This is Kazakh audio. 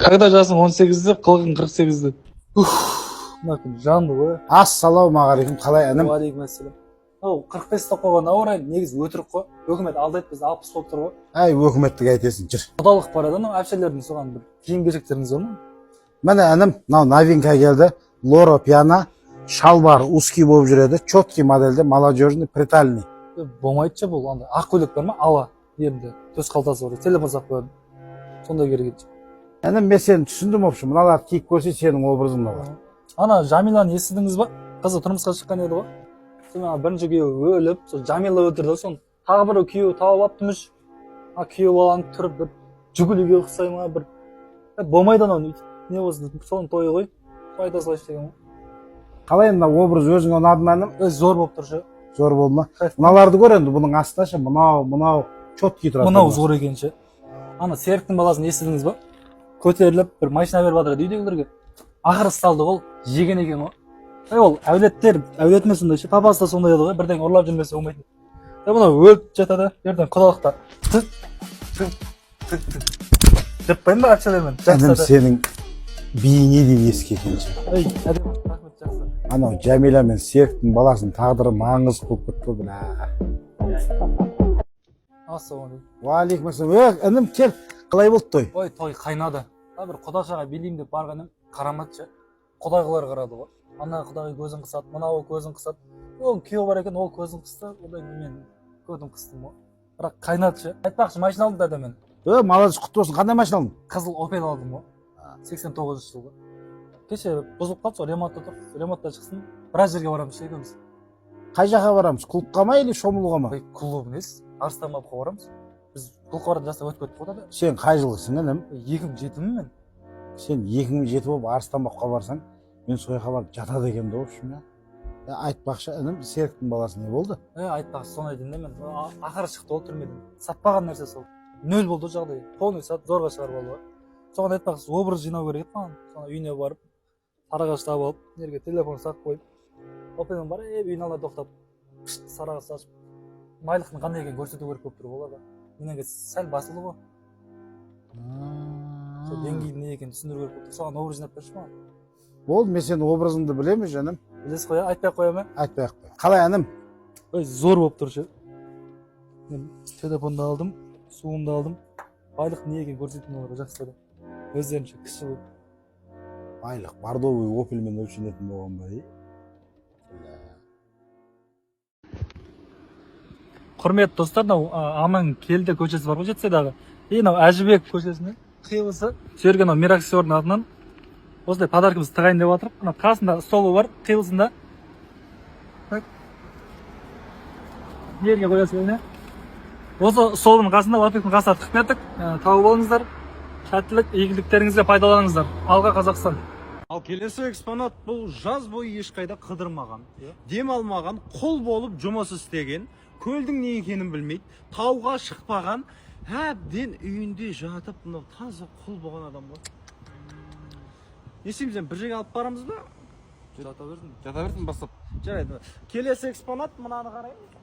Когда жасың 18-де, қылығың 48-де. Уф, мына күн жанды ғой. Ассалаумағалейкум, қалай, інім? Уағалейкум. Ау, 45 ұстап қойған ауа райы негізі өтірік қой. Өкімет алдайды бізді, 60 болып тұр ғой. Әй, өкіметтік айтесің, жүр. Құдалық бар еді, анау әпшелердің, соған бір киім кешектеріңіз бар ма? Міне, інім, мынау новинка келді. Лоро Пиана, шалбар узкий болып жүреді, четкий модельде, молодежный, приталенный. Болмайды ше бұл. Андай ақ көйлек бар ма, ала ерінде төс қалтасы бар, телефон салып қояды, сондай керек еді. Інім, мен сені түсіндім. В общем, мыналарды киіп көрсе, сенің образың мыналар. Ана Жамиланы естідіңіз ба? Қызы тұрмысқа шыққан еді ғой. Сонымен ана бірінші күйеуі өліп, сол Жамила өлтірді ғой. Соны тағы бір күйеуі тауып алыпты мыш. А күйеу баланың түрі бір Жигулиге ұқсай ма бір. Болмайды анау, өйтіп не болсын, соның тойы ғой, соны айта салайыншы деген ғой. Қалай, мына образ өзіңе ұнады ма, інім? Өзі зор болып тұр ше. Зор болды ма? Кайф. Мыналарды көр енді, бұның астында ше, мынау четкий тұрады. Мынау зор екен ше. Ана Серіктің баласын естідіңіз ба? Көтеріліп бір машина беріп жатыр еді үйдегілерге, ақыры салды ғой, жеген екен ғой. Ей, ол әулеттер әулетіме сондай ше, папасы да сондай еді ғой, бірдеңе ұрлап жүрмесе болмайтын. Е, мынау өліп жатады, ертең құдалықта түк түк түк түк деп қояйын ба әпшелермен? Інім, Жақсы. сенің биіңе дейін ескі екен ше. Ей, әдемі, рахмет, жақсы. Анау Жәмила мен Серіктің баласының тағдыры маған қызық болып кетті ғой, бля. Ассалаумағалейкум. Уағалейкум. Е, інім, кел, қалай болды той? Ой, той қайнады. А бір құдашаға билеймін деп барған едім, қарамады ше. Құдағилар қарады ғой. Ана құдағи көзін қысады, мынау көзін қысады. Оның күйеуі бар екен, ол көзін қысты. Одан кейін мен көзім қыстым ғой, бірақ қайнады ше. Айтпақшы, машина алдым да мен. Е, молодец, құтты болсын! Қандай машина алдың? Қызыл Опель алдым ғой, 89-жылғы. Кеше бұзылып қалды, сол ремонтта тұр. Ремонтта шықсын, біраз жерге барамыз ше екеуміз. Қай жаққа барамыз, клубқа ма или шомылуға ма? Ой, клуб емес, Арыстанбабқа барамыз. Біз клубқа баратын жаста өтіп кеттік қой да. Сен қай жылғысың, інім? 2007-мін мен. Сен 2007 болып Арыстанбапқа барсаң, мен сол жаққа барып жатады екенмін да, в общем. Иә, айтпақшы, інім, Серіктің баласы не болды? Е, айтпақшы, соны айтайын да мен. Ақыры шықты ол түрмеден. Сатпаған нәрсе сол нөл болды ғой, жағдай полный сатып, зорға шығарып алды ғой. Соған, айтпақшы, образ жинау керек еді маған. Соны үйіне барып, сарыағаш тауып алып, жерге телефон салып қойып, Опельмен барып, үйінің алдына тоқтап, пышт, сарыағаш ашып, байлықтың қандай екенін көрсету керек болып тұр оларға. Менен қазір сәл басылды ғой, сол деңгейдің не екенін түсіндіру керек болып тұр. Соған образ жинап берші маған. Болды, мен сенің образыңды білемін, жаным. Білесіз ғой, иә? Айтпай ақ қоямын, иә? Айтпай ақ қой. Қалай, інім? Ой, зор болып тұр ше. Мен телефонды алдым, суымды алдым. Байлық не екенін көрсетейін оларға жақсы да, өздерінше кіші болып. Байлық бордовый Опельмен өлшенетін болған ба, е? Құрметті достар, мынау Аман келді көшесі бар ғой Жетісайдағы, и мынау Әжібек көшесінің қиылысы. Сол жерге мынау Мираксердің атынан осындай подаркамызды тығайын деп жатырмық. Мына қасында столы бар, қиылысында. Так. Жерге қоясыз не осы столдың қасында, лафеттің қасына тығып кеттік. Тауып алыңыздар, сәттілік, игіліктеріңізге пайдаланыңыздар. Алға, Қазақстан! Ал келесі экспонат: бұл жаз бойы ешқайда қыдырмаған, дем алмаған, құл болып жұмыс істеген, көлдің не екенін білмейді, тауға шықпаған, әбден үйінде жатып, мынау таза құл болған адам ғой. Не істейміз енді, бір жерге алып барамыз ба? Жата берсін, жата берсін, бастап. Жарайды. Келесі экспонат, мынаны қараймыз.